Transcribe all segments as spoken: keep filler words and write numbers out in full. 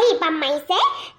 आई बम्बई से,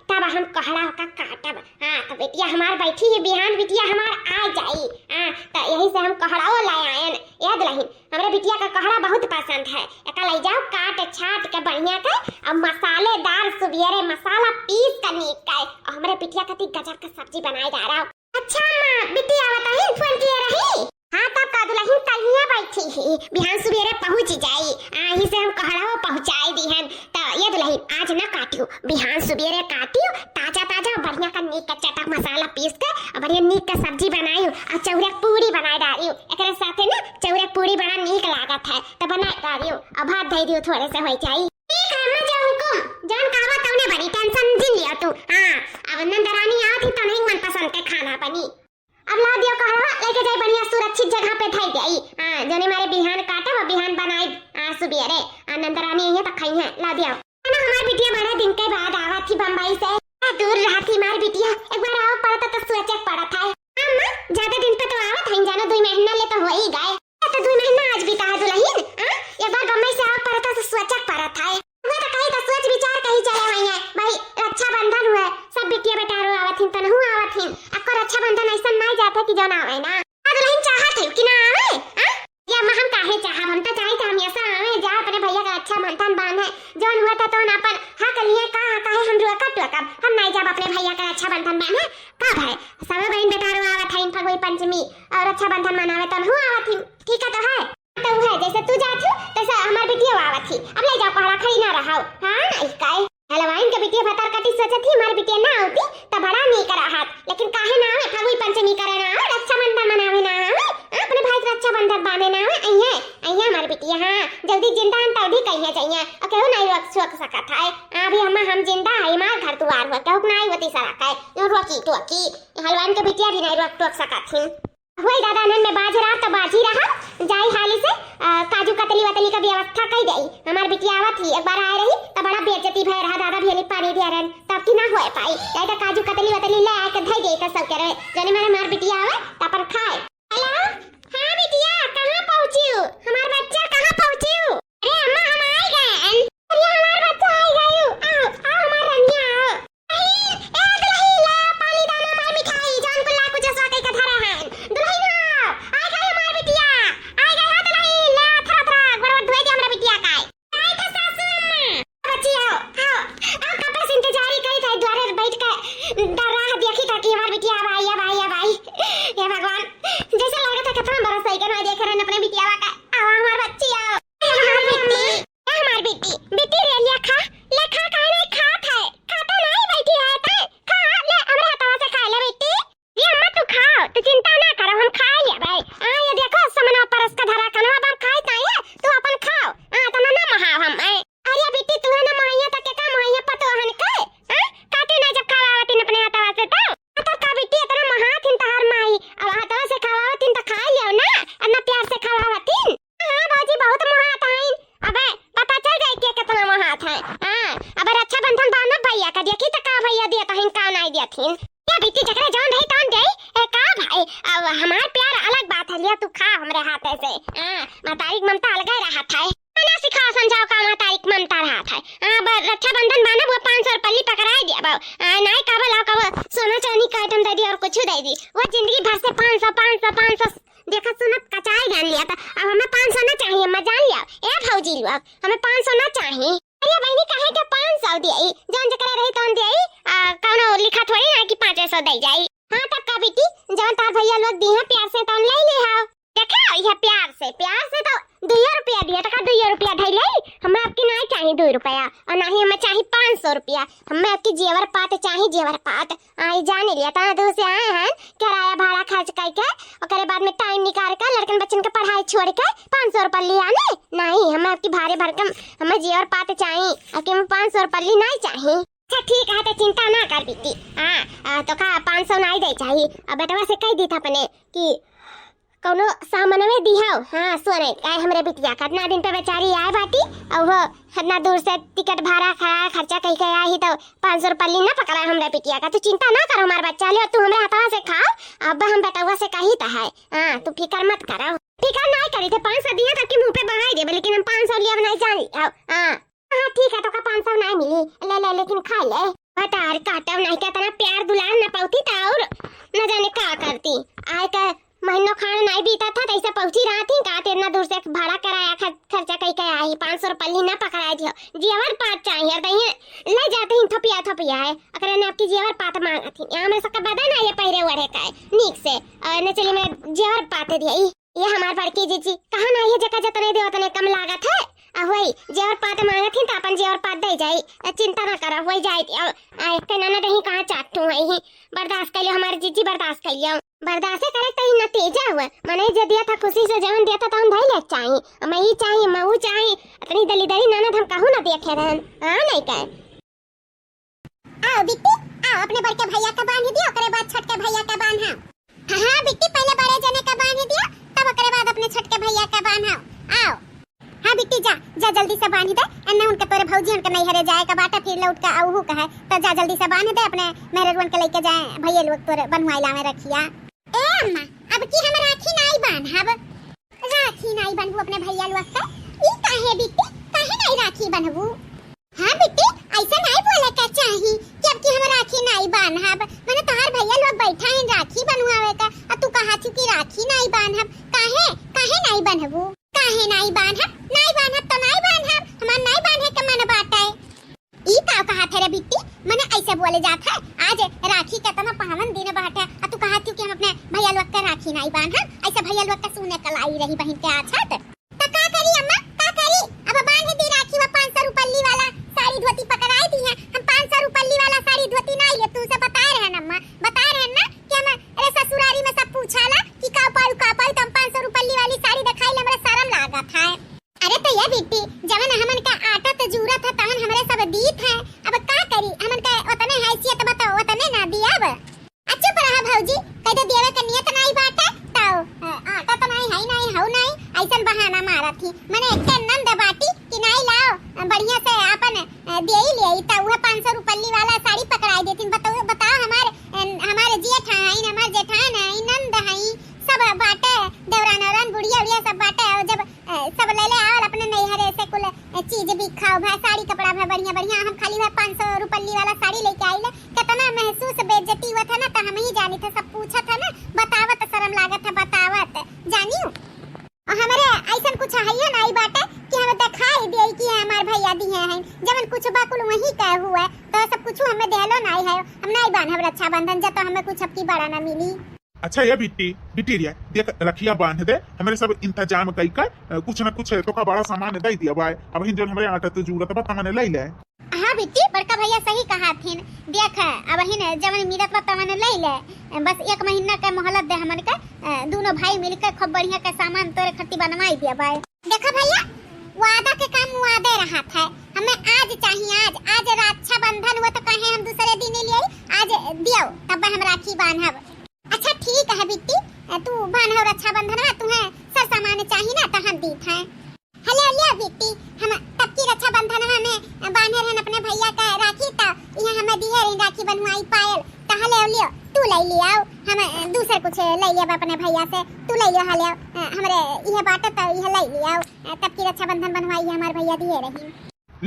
तब हम कोहड़ा ओका काटब। हाँ, तो बिटिया हमार बैठी ही, बिहान बिटिया हमार आ जाई। हाँ, तो यही से हम कोहड़ाओ लाए आयन। ए दुलहिन, हमरे बिटिया का कोहड़ा बहुत पसंद है, एका लइ जाओ काट छाट के बढ़िया के, और मसालेदार सुबेरे मसाला पीस के नीक के, और हमरे बिटिया कती गजब के सब्जी बनाए डारब। अच्छा अम्मा, बिट्टी आवत ही, फोन किए रही। हाँ, तब का दुलहिन तहिया बैठी ही, बिहान सुबेरे पहुँच जाई। आ, यही से हम कोहड़ाओ पहुँचाई दिहन। त ए दुलहिन, आज ना काटियो, बिहान सुबेरे काटियो, ताजा ताजा बढ़िया का नीक का चटक मसाला पीस के, और बढ़िया नीक का सब्जी बनाइयो, और चौरक पूड़ी बनाए डारियो। एकरे साथे ना चौरक पूड़ी बड़ा नीक लागत है, त बनाए डारियो, और भात धइ दियो, थोड़े से होइ जाई। ठीक है अम्मा, जो हुकुम, जौन कहबा तौने बनी, tension जिन लिया तू। हाँ, अब नंदरानी आवत ही, तौने ही मनपसंद के खाना बनी। अब ला दियो कोहड़वा, लेके जाई बढ़िया सुरक्षित जगह पे धई देई। हाँ, जौने मारे बिहान काटब, बिहान बनाई, हाँ, सुबेरे। आ, नंदरानी अइहे त खइहे, ला दियो। ना, हमार बिटिया बड़ा दिन के बाद आवत ही बम्बई से। आ, दूर रहत ही हमार बिटिया, एक बार आवे पड़त तो सोचे पड़त है। हाँ, अम्मा, ज्यादा दिन पे तो आवत है, जानो दुई महीना ले तो हो ही गए। तो दुई महीना आज बीता है दुलहिन, हाँ? एक बार बम्बई से आवे पड़त तो सोचे पड़त है। हुआ तो कहीं तो सोच विचार कहीं चले हुए हैं। भाई, रक्षाबंधन हुए, सब बिटिया बेटारो आवत हिन, तनहु आवत हिन। अक्को रक्षाबंधन ऐसा नाई जात है कि जौन आवे ना। का दुलहिन चाहत है कि ना आवे, हाँ? ये अम्मा हम काहे चाहब, हम तो चाही तो हमेशा आवे जा, अपने भैया का रक्षाबंधन बांधे। जौन हुआ था तौन अपन हक लिए का, काहे हम रोकब टोकब, हम नाई जाब अपने भैया का रक्षाबंधन बांधे। का भाई, सब बहन बेटारो आवत है फगुई पंचमी और रक्षाबंधन मनावे, तनहु आवत हिन, ठीक है तो है। तो है, जैसे तू जात हो, तैसे हमार बिटिया आवत ही। अब ले जाओ, पहरा खड़ी ना रहो। हाँ, ना, ई काहे? हलवाइन के बिटिया भतार कटी सोचत ही, हमार बिटिया ना आवती, त बड़ा नीक रहत। लेकिन काहे ना आवे, फगुई पंचमी करे ना आवे, रक्षाबंधन मनावे ना आवे, अपने भाई से रक्षाबंधन बांधे ना आवे, अइहे, अइहे हमार बिटिया, हाँ, जल्दी जिंदा हन, तब भी कहिए जाइए, और केहू नहीं रोक, रोक सकत है। अभी हम, हम जिंदा है, हमार घर दुआर हुआ, केहू के नहीं होती सड़क है, यो रोकी टोकी, हलवाइन के बिटिया भी नहीं रोक टोक सकत ही। होई दादा, अनहन में बाझ रहा तो बाझी रहा, जाई हाली से, आ, काजू कतली वतली का व्यवस्था कई देई। हमार बिटिया आवत ही, एक बार आए रही, तो बड़ा बेइज्जती भय रहा, दादा भेली पानी दिया रहन, तब की ना होए पाई। जाई तो काजू कतली वतली ले आए के धई देई तो सब के रहे, जने मारे हमार बिटिया आवे, तो अपन खाए। हेलो, हाँ बिटिया, कहाँ पहुँची हूँ? हमार बच्चा कहाँ पहुँची हूँ? अरे अम्मा, हम आइ गएन। अरे हमार बच्चा आइ गयू। आओ, आओ हमार रनिया, आओ। दुलहिन, ए दुलहिन, ला पानी दाना मार मिठाई, जौन कुल्ला कुछ स्वाद के धरा है। दुलहिन हो, आइ गई हमार बिटिया। आइ गई हो दुलहिन, ला थरा थरा, गोड़ वोड़ धोए दे हमरा बिटिया का। आई था सासू अम्मा। बच्ची आओ, आओ। आओ कब से इंतजारी करी था, द्वारे बैठ के डर रहा देखी था कि हमार बिटिया अब आई, अब आई, अब आई। हे भगवान, जैसे लगा था कितना बड़ा सही करवा देख रहे हैं अपने बिटिया का। आओ हमार बच्ची आओ। हमार बिट्टी, ए हमार बिट्टी, बिट्टी रे, लिया खा, ले खा, काहे नहीं खात है? खाते नहीं बैठी है, तै खा, ले, हमरे हथवा से खा ले बिट्टी। ये अम्मा तू खाओ, तू चिंता ना करो, हम खा लेबै। आ, ये देखो, समनवा परस का धरा, कनवा बार खाए ताई है, तू अपन खाओ। आ, तना ना महाव हम, ए। अरे बिट्टी, तू है ना महाइया, त के का महाइया पतोहन के? आ, काटे ना जब खावा आवतिन अपने हथवा से तो। आ, तो का बिट्टी, इतना महात हिन तहार माई, अब हथवा से खावा आवतिन त खा लियो ना, इतना प्यार से खावा आवतिन। हाँ भौजी, बहुत मोहात हईन। अबे पता चल जाई के कितना मोहात है। हाँ, अबे रक्षाबंधन बांधब भैया का, देखी त का भैया दियत हईन, का नाई दियत हईन। या बिट्टी जकरे जौन रही तौन देई। ए का भाई, अब हमार प्यार अलग बात है, लिया तू खा हमरे हाथे से। हाँ, महतारी के ममता अलगे रहत है। ना सिखाओ समझाओ का महतारी के ममता रहत है। हाँ, अब रक्षाबंधन बांधब वो पाँच सौ रुपये पकड़ाई दिया बाबू। हाँ, नाई कहबो लाओ कहबो सोना चांदी का आइटम दे दी और कुछ दे दी, वो जिंदगी भर से पाँच सौ, पाँच सौ, पाँच सौ देखत सुनत कचाई जान लिया था। अब हमें पाँच सौ ना चाहिए, अम्मा जान लिया। ए भौजी लोग, हमें पाँच सौ ना चाहिए। अरे बहनी, काहे के पाँच सौ दिए? जौन जकरे रही तौन दिए। आ, कौनो लिखा थोड़ी ना कि पाँचे सौ दे जाई। हाँ, तब का बिट्टी, जौन तार भैया लोग दी हैं प्यार से, तौन ले ले हाव। देखा, यह प्यार से, प्यार से तो दुइयो रुपया दिया, तो का दुइयो रुपया धई ले? हमें आपकी नाई चाहिए दुई रुपया, और ना ही हमें चाहिए पाँच सौ रुपया। हमें आपकी जेवर पात चाहिए, जेवर पात। आई जाने लिया, तना दूर से आए हैं, किराया भाड़ा खर्च करके, ओकरे बाद में टाइम निकाल के लड़कन बच्चन के पढ़ाई छोड़ के पाँच सौ रुपया लिया ने? नहीं, हमें आपकी भारी भरकम, हमें जेवर पात चाहिए, आपके में पाँच सौ रुपया ली नहीं चाहिए। अच्छा ठीक है, तो चिंता ना कर बिट्टी। हाँ, आ, तो का पाँच सौ नहीं दे चाहिए। अब बेटवा से कह दी था अपने कि कौनो सामानवे दिहाओ। हाँ, सोने, काहे हमरे बिटिया का इतना दिन पे बेचारी आए बाटी, और वो इतना दूर से टिकट भाड़ा खड़ा खर्चा कई के आई, तो पाँच सौ रुपया ना पकड़ा हमरे बिटिया का। तू चिंता ना कर हमार बच्चा ले, तू हमरे हाथवा से खाओ, अब हम बेटवा से कही तो है। हाँ, तू फिकर मत करो। फिकर नहीं करी थे, पाँच सौ दिया तक के मुंह पे बहाई देबे, लेकिन हम पाँच सौ लिया नहीं जानी। हाँ, हाँ। हाँ, ठीक है, तोका पाँच सौ नाहीं मिली, ले ले, लेकिन खाइ ले। भतार काटव नाहीं, केतना प्यार दुलार न पउती त अउर न जाने का करती। आय के महीनो खाना नाहीं बीता था, तैसे पहुँची रहत ही, का एतना दूर से भाड़ा कराया, खर-, खर्चा कइ के आई, पाँच सौ रुपया ना पकड़ाइ दियो। जेवर पात चाहिए, अउर दहिए ले जात ही थपिया थपिया है, अकरे ने आपकी जेवर पात माँगत ही। यहाँ में सबका बदन है ये पहिरे ओढ़े का है, नीक से, अउर ने चली मैं जेवर पात दिया। ई, ये हमार बड़की जीजी, कहाँ ना ये जगह जतने दे उतने कम लागत है, आ वही जेवर पात माँगत ही त अपन जेवर पात दइ जाई, अ, चिंता ना करो, वही जाई, अ, आ, एक ननद ही कहाँ चाटू है ही, बर्दाश्त कइ लियो हमार जीजी, बर्दाश्त कइ लियो। बर्दाश्त करे त ई नतीजा हुआ। मने जे दिया था खुशी से, जवन दिया था तवन धइ ले चाही। अम्मा ई चाही, अम्मा ऊ चाही। अतनी दलिदरी ननद हम कहूँ ना देखे रहन। हाँ, नहीं कहे। आओ बिट्टी, आओ अपने बड़के भइया का बांध दियो, ओकरे बाद छोटके भइया का बांध। हाँ, हाँ बिट्टी, पहिले बड़े जने का बांध दियो, तब ओकरे बाद अपने छोटके भइया का बांध। आओ। हाँ बिट्टी, जा, जा जल्दी से बांध दे, एन्ने उनके तोरे भौजी उनके नैहरे जाए का बाटे, फिर लौट के अउहू कहे, तो जा जल्दी से बांध दे, अपने मेहररुअन के लइके जाए, भइया लोग तोरे बन्हवाई लावे रखिया। ए अम्मा, अब की हम राखी नाई बांधब। राखी नाई बांधबू अपने भइया लोग के? ई काहे बिट्टी, काहे नाई राखी बांधबू? हाँ बिट्टी, ऐसे नाई बोले के चाही कि अब की हम राखी नाई बांधब। मने तोहार भइया लोग बैठा हैं राखी बंधवावे का, आ तू कहा थी कि राखी नाई बांधब। काहे, काहे नाई बांधबू? काहे नाई बांधब? नाई बांधब तो नाई बांधब, हमार नाई बांधे के मन बाटे। ई का कहा थे रे बिट्टी? मने ऐसे बोले जात है, आज राखी के तना पावन दिन बाटे, आ तू कहा थी कि हम अपने भइया लोग के राखी नाई बांधब, ऐसे भइया लोग के सुने कलाई रही बहिन के आज है त। त का करी अम्मा, का करी? अब बांध दी राखी, वो पाँच सौ रुपल्ली वाला साड़ी धोती पकड़ाई दी है। हम पाँच सौ रुपल्ली वाला साड़ी धोती नाई लिए, तुमसे बताए रहन अम्मा, बताए रहन ना कि हम, अरे ससुरारी में सब पूछाला कि का पाऊ, का पाऊ, तो हम पाँच सौ रुपल्ली वाली साड़ी दिखाई ले, हमरा शर्म लागत है। अरे त ये बिट्टी, जवन हमन का आटत जूरत है, तवन हमरे सब दीत है। अब का करी, हमन का ओतने हैसियत बा त ओतने ना दियब। आ चुप रहा भौजी, कह दे देवे के नियत नाई बाटे, त, अ, आटा त नाई, है नाई, हऊ नाई, ऐसन बहाना मारत ही। मने एक नंद बाटी कि नाई लाओ, अ, बढ़िया से आपन, अ, देई ले, त उहे पाँच सौ रुपल्ली वाला साड़ी पकड़ाई देतीन। बताओ, बताओ, हमार, अ, हमार जेठ हईन, हमार जेठान हईन, नंद हईन, सब बाटे, देवरान औरन, बुढ़िया उढ़िया सब बाटे। और जब अ, सब ले ले आवल अपने नैहरे से कुल, अ, चीज भी खाओ भाई, साड़ी कपड़ा भाई बढ़िया बढ़िया। हम खाली भाई पाँच सौ रुपल्ली वाला साड़ी लेके आइले। कितना महसूस बेइज्जती हुआ था ना, तो हम ही जानी थे, सब पूछा था ना, बतावत शर्म लागत है, बतावत जानियो। और हमरे ऐसन कुछ है ना आई बाटे कि हम दिखाई दे कि हमार भैया दिए हैं, जवन कुछ बा कुल वही का हुआ, तो सब कुछ हमें देहलो नाई है, हम नाई बांधब रक्षाबंधन, जब तो हमें कुछ अब की बड़ा ना मिली। अच्छा ये बिट्टी, बिटिरिया, देख रखिया बांध दे, हमरे सब इंतजाम कई कर, अ, कुछ ना कुछ तोका बड़ा सामान दे दिया बाय। अब हिन जौन हमरे आटा तो जरूरत बा, तमने लई ले। हाँ बिट्टी, बड़का भैया सही कहा थिन। देख, अब हिन जवन मिलत बा तमने लई ले, बस एक महीना के मोहलत दे हमन के, अ, दोनों भाई मिलके खूब बढ़िया के सामान तोरे खत्ती बनवाई दिया बाय। देखा भैया, वादा के काम वादे रहत है। हमें आज चाहिए, आज, आज रक्षाबंधन हुआ तो कहे हम दूसरे दिन ही लिए, आज दियो, तब हम राखी बांधब। अच्छा ठीक है बिट्टी, तू बांधो रक्षाबंधन, तुम्हें सर सामान चाहिए ना तो हम दीत हैं। हेलो लियो बिट्टी, हम तब की रक्षाबंधन में बांधे रहन अपने भैया का राखी, तो यहाँ हमें दिए रही राखी बनवाई पायल, तो हेलो लियो, तू ले लियो, हम दूसर कुछ ले लियो अपने भैया से, तू ले लियो हेलो, हमरे यह बात तो यह ले लियो, तब की रक्षाबंधन बनवाई है हमारे भैया दिए रही।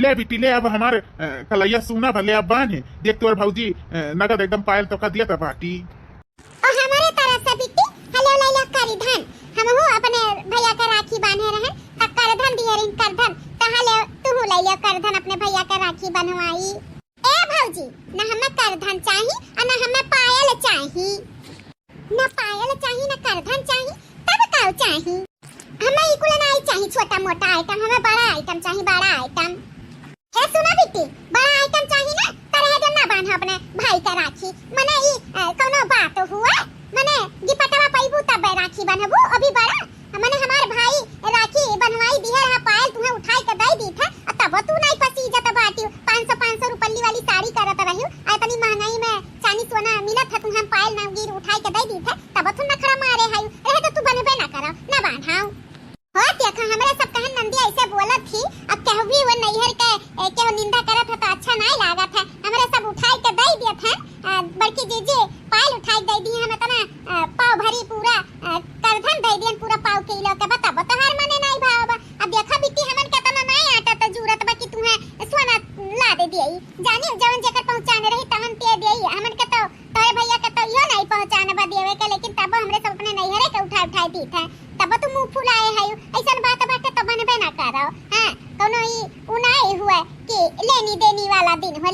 ले बिट्टी ले, अब हमार, अ, कलैया सुना भले अब बांधे। देख तोर भौजी, अ, नगद एकदम पायल तोका दिया त बाटी। और हमारे तरफ से बिट्टी, हेलो लैला करधन। हमहू अपने भैया का राखी बांधे रहे, त करधन दिए रही करधन। त हेलो तुहू लैला करधन अपने भैया का राखी बनवाई। ए भौजी, न हमें करधन चाही और न हमें पायल चाही। न पायल चाही, न करधन चाही, तब का चाही? हमें ई कुल नाई चाही, छोटा मोटा आइटम, हमें बड़ा आइटम चाही, बड़ा आइटम। हे सुना बिट्टी, बड़ा आइटम चाही ना, त रहे दे, ना बांधा अपने भाई का राखी। मने ई, अ, कौनो बात हुआ? मने गिपटवा पैबू तब राखी बंधबू, अभी बड़ा मने हमार भाई राखी बंधवाई दिहे रहा, पायल तुम्हें उठाई के दे दी था, आ तब तू नहीं पसीजत बाटियो, पाँच सौ, पाँच सौ रुपल्ली वाली साड़ी करत रहियो, आ इतनी महंगाई में चांदी सोना मिलत है, तुम्हें पायल नवगीर उठाई के दे दी थे, तब तू नखरा मारे है, रहे तो तू बनबे ना करो, ना बांधाओ। हो देखा, हमरे सब कहन नंदी ऐसे बोलत थी, अब कहवी वो नैहर के, ए, केहू निंदा करत है तो अच्छा नहीं लागत है, हमरे सब उठाई के दे दिए थे, आ, बड़की जीजी पायल उठाई के दे दी, हम इतना, आ, पाव भरी पूरा, आ, करधन दे दियन पूरा पाव किलो के। बताबो तोहार मने नहीं भाव बा। अब देखा बिट्टी, हमन के इतना नहीं आटा तो जरूरत बा कि तुम्हें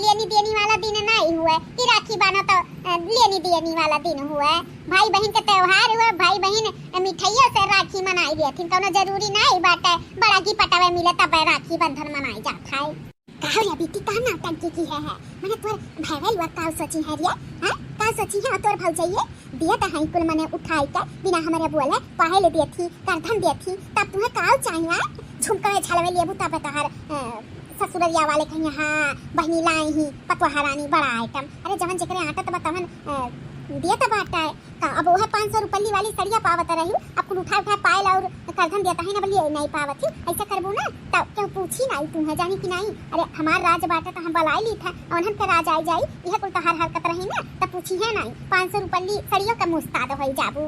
लेनी देनी वाला दिन नाहीं हुए कि राखी बान्हो तो, अ, लेनी देनी वाला दिन हुए। भाई बहिन के त्योहार हुए, भाई बहिन मिठाइयों से राखी मनाई देथिन, कौनो जरूरी नाहीं बाटे बड़ा गिपटवे मिले तब राखी बंधन मनाई जात है। का हो रे बिट्टी, का नौटंकी की है, है? मने तोर भैया लोग का सोची है रे? हैं? का सोची है तोर भौजाइये? दिया त है कुल मने उठाई के, बिना हमरे बोले, पहले देथी, करधन देथी, तब तुम्हें का चाहिए? झुमका है झलवे लेबू तब तोहर, अ, ससुररिया वाले कहिए, "हाँ, बहिनी लाई ही, पतोहा रानी, बड़ा आइटम।" अरे जवन जेकरे आटत बा तवन, अ, दिया त बाटा है। का अब वह पाँच सौ रुपल्ली वाली सड़िया पावत रही, अब कुल उठा उठा पायल और करधन देता है ना, बोलिए नहीं पावत ही, ऐसा करबू ना तब क्यों पूछी नहीं तू है जानी कि नहीं। अरे हमार राज बाटे तो हम बलाई ली था, उन्हन के राज आई जाई, यह कुल तोहार हरकत रही ना तब पूछी है नहीं। पाँच सौ रुपल्ली सड़ियों का मुस्ताद होई जाबू।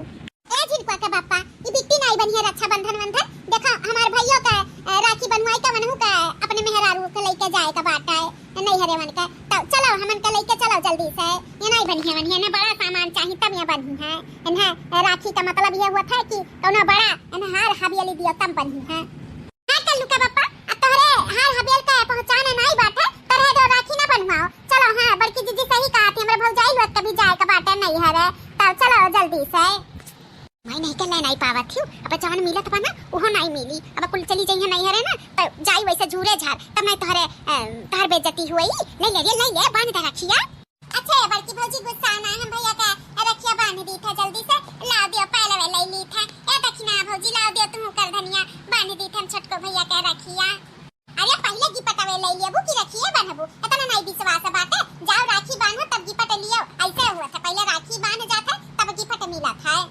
ए झिनकुआ के बापा, ई बिट्टी नहीं बनी है रक्षाबंधन वंधन। देखा हमार भैया का, अ, राखी बनवाई का वनहू का अपने मेहरारू के लेके जाए का बाटा है। नैहरे मन के, तब चलो हमन के लेके चलो जल्दी से। ये नहीं बनी है, बनी है, इन्हें बड़ा सामान चाहिए तब ये बनी है। इन्हें राखी का मतलब ये हुआ था कि कौनो बड़ा इन्हें हार हवेली दियो तब बनी है। हाँ कल्लू का बापा, अब तोहरे हार हवेल का पहचान नहीं बाटे, तोहरे दो राखी ना बनवाओ। चलो हाँ, बड़की जीजी सही कहा थी, हमरे भौजाई लोग के भी जाए का बाटे नैहरे। तब चलो जल्दी से। मैं नहीं के ले नहीं पावत हूँ, अब जवन मिलत बा ना, उहो नहीं मिली। अब कुल चली जाइए नैहरे ना, तो जाई वैसे झूरे झार, तब नहीं तोहरे, अ, तोहर बेइज्जती हुई। ले ले रे, ले ले, बांध दे रखिया। अच्छा, ये बड़की भौजी गुस्सा ना, हम भैया का रखिया बांध दी था, जल्दी से लाओ दियो, पहले वे ले ली था। ए दखिना भौजी लाओ दियो, तुम कर धनिया बांध दी था, हम छोटको भैया का रखिया। अरे पहले गिपट वे ले लेबू कि रखिए बांधबू, इतना नहीं विश्वास बाटे। जाओ राखी बांधो तब गिपट लियो, ऐसे हुआ था, पहले राखी बांध जाता तब गिपट मिला था।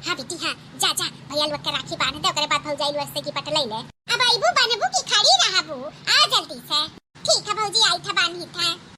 हाँ बेटी हाँ, जा जा, भैया लोग के राखी बांध दे, ओकरे बाद भौजाई लोग से गिपट ले ले। अब अइबू बांधबू कि खड़ी रहबू, आ जल्दी से। ठीक है भौजी, आई था बांधी था।